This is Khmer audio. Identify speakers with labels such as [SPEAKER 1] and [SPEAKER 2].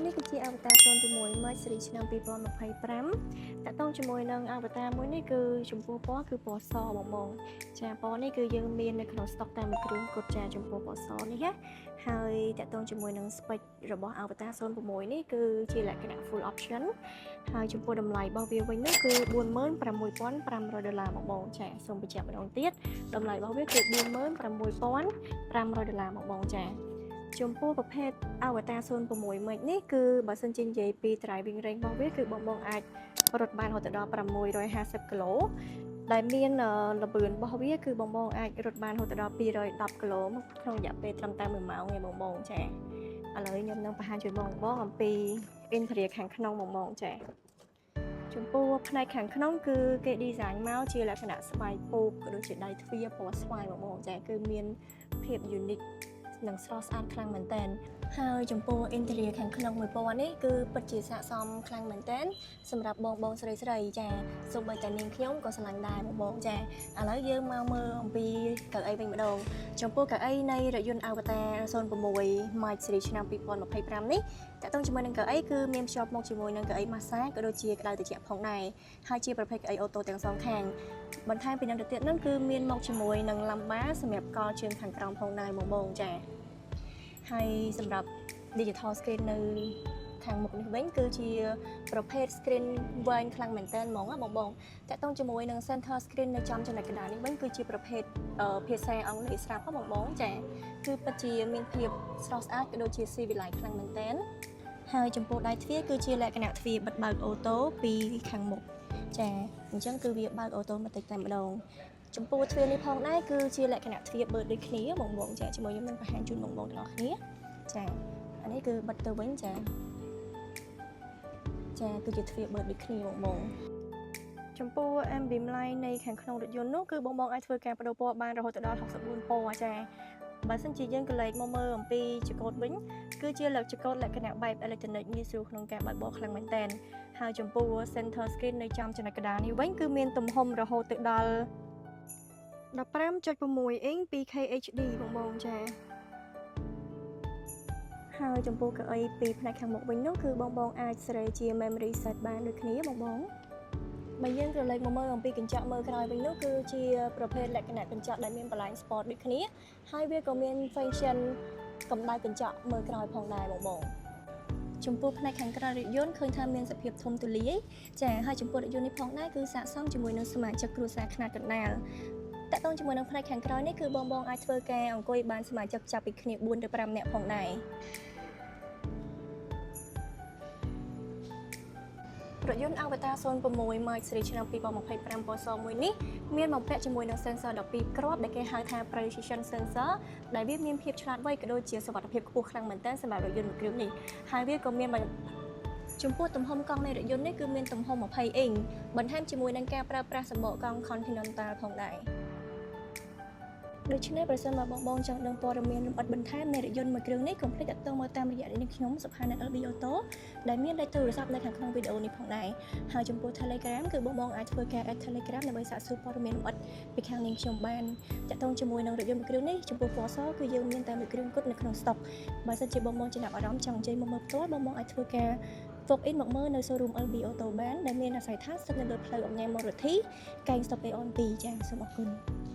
[SPEAKER 1] នេះគឺជា Avatr 06 Max ស៊េរីឆ្នាំ2025តាក់ទងជាមួយនឹង Avatr មួយនេះគឺចំពោះពណ៌គឺពណ៌សបងបងចាពណ៌នេះគឺយើងមាននៅក្នុង stock តែមួយគ្រឿងគត់ចាចំពោះពណ៌សនេះណាហើយតាក់ទងជាមួយនឹង spec របស់ Avatr 06នេះគឺជាលក្ខណៈ full option ហើយចំពោះតម្លៃរបស់វាវិញនោះគឺ46,500ដុល្លារបងបងចាសូមបញ្ជាក់ម្ដងទៀតតម្លៃរបស់វាគឺ46,500ដុល្លារបងបងចាចំពោះប្រភេទ Avatr 06 Max នេះគឺបើសិនជានិយាយពី driving range របស់វាគឺបងបងអាចរត់បានរហូតដល់650គីឡូដែលមានល្បឿនរបស់វាគឺបងបងអាចរត់បានរហូតដល់210គីឡូក្នុងរយៈពេលត្រឹមតែ1ម៉ោងឯងបងបងចាឥឡូវខ្ញុំនឹងបង្ហាញជូនបងបងអំពី interior ខាងក្នុងបងបងចាចំពោះផ្នែកខាងក្នុងគឺគេ design មកជាលក្ខណៈស្បែកពូកក៏ដូចជាដៃទ្វារពណ៌ស្វាយបងបងចាគឺមានភាព unique និងស្រស់ស្អាតខ្លាំងមែនទែនហើយចំពោះ interior ខាងក្នុងមួយពណ៌នេះគឺពិតជាស័ក្តិសមខ្លាំងមែនទែនសម្រាប់បងបងស្រីស្រីចាសូម្បីតែនាងខ្ញុំក៏ស្រឡាញ់ដែរបងបងចាឥឡូវយើងមកមើលអំពីកៅអីវិញម្ដងចំពោះកៅអីនៃរថយន្ត Avatr 06 Max Series ឆ្នាំ2025នេះតាក់ទងជាមួយនឹងកៅអីគឺមានភ្ជាប់មកជាមួយនឹងកៅអីម៉ាសាក៏ដូចជាក្តៅត្រជាក់ផងដែរហើយជាប្រភេទកៅអីអូតូទាំងសងខាងបន្ថែមពីនឹងទៅទៀតហ្នឹងគឺមានមកជាមួយនឹង lumbar សម្រាប់កជើងខាងក្រោមផងដែរបងបងចាហើយសម្រាប់ digital screen នៅខាងមុខនេះវិញគឺជាប្រភេទ screen វែងខ្លាំងមែនតើហ្មងណាបងបងតាក់ទងជាមួយនឹង center screen នៅចំចំណុចកណ្ដាលនេះវិញគឺជាប្រភេទភាសាអង់គ្លេសស្រាប់ហ៎បងបងចាគឺពិតជាមានភាពស្រស់ស្អាតក៏ដូចជាស៊ីវិល័យខ្លាំងមែនតើហើយចំពោះដៃទ្វារគឺជាលក្ខណៈទ្វារបិទបើក auto ពីខាងមុខចាអញ្ចឹងគឺវាបើក automatic តែម្ដងចំពោះទ្វារនេះផងដែរគឺជាលក្ខណៈទ្វារបឺតដូចគ្នាបងបងចាជាមួយខ្ញុំនឹងបង្ហាញជូនបងបងទាំងអស់គ្នាចាអានេះគឺបិទទៅវិញចាចាគឺជាទ្វារបឺតដូចគ្នាបងបងចំពោះ ambient light នៃខាងក្នុងរថយន្តនោះគឺបងបងអាចធ្វើការបដូរពណ៌បានរហូតដល់64ពណ៌ចាបើសិនជាយើងក្រឡេកមកមើលអំពីចង្កូតវិញគឺជាលើកចង្កូតលក្ខណៈបែប electronic ងាយស្រួលក្នុងការបើកបរខ្លាំងមែនទែនហើយចំពោះ center screen នៅចំចំណុចកណ្ដាលនេះវិញគឺមានទំហំរហូតទៅដល់15.6អ៊ីង 2K HD បងបងចាហើយចំពោះកៅអីពីផ្នែកខាងមុខវិញនោះគឺបងបងអាចសេរីជា memory set បានដូចគ្នាបងបងបើយើងក្រឡេកមកមើលអំពីកញ្ចក់មើលក្រោយវិញនោះគឺជាប្រភេទលក្ខណៈកញ្ចក់ដែលមាន blind spot ដូចគ្នាហើយវាក៏មាន function កម្ដៅកញ្ចក់មើលក្រោយផងដែរបងបងចំពោះផ្នែកខាងក្រៅរថយន្តឃើញថាមានសភាពធំទូលាយចាហើយចំពោះរថយន្តនេះផងដែរគឺស័ក្តិសមជាមួយនឹងសមាជិកគ្រួសារខ្នាតកណ្ដាលតាក់ទងជាមួយនឹងផ្នែកខាងក្រោយនេះគឺបងបងអាចធ្វើការអង្គុយបានសមាជិកចាប់ពីគ្នា4ទៅ5នាក់ផងដែររថយន្ត Avatr 06 Max Series ឆ្នាំ2025ពណ៌សមួយនេះមានបំពាក់ជាមួយនឹង sensor 12គ្រាប់ដែលគេហៅថា Precision Sensor ដែលវាមានភាពឆ្លាតវៃក៏ដូចជាសុវត្ថិភាពខ្ពស់ខ្លាំងមែនទែនសម្រាប់រថយន្តមួយគ្រឿងនេះហើយវាក៏មានចំពោះទំហំកង់នៃរថយន្តនេះគឺមានទំហំ20អ៊ីងបន្ថែមជាមួយនឹងការប្រើប្រាស់សំបកកង់ Continental ផងដែរដូច្នេះប្រសិនបើបងបងចង់ដឹងព័ត៌មានលម្អិតបន្ថែមនៃរថយន្តមួយគ្រឿងនេះកុំភ្លេចតាក់ទងមកតាមរយៈនេះខ្ញុំសុផាន LB Auto ដែលមានលេខទូរស័ព្ទនៅខាងក្នុងវីដេអូនេះផងដែរហើយចំពោះ Telegram គឺបងបងអាចធ្វើការ add Telegram ដើម្បីសាកសួរព័ត៌មានលម្អិតពីខាងនាងខ្ញុំបានតាក់ទងជាមួយនឹងរថយន្តមួយគ្រឿងនេះចំពោះពណ៌សគឺយើងមានតែមួយគ្រឿងគត់នៅក្នុង stock បើសិនជាបងបងចំណាប់អារម្មណ៍ចង់អញ្ជើញមកមើលផ្ទាល់បងបងអាចធ្វើការ walk in មកមើលនៅ showroom LB Auto បានដែលមានអាស័យដ្ឋានស្ថិតនៅលើផ្លូវអង្ញ៉ាមមរទ្ធីកែង Stop Aeon 2ចាសូមអរគុណ។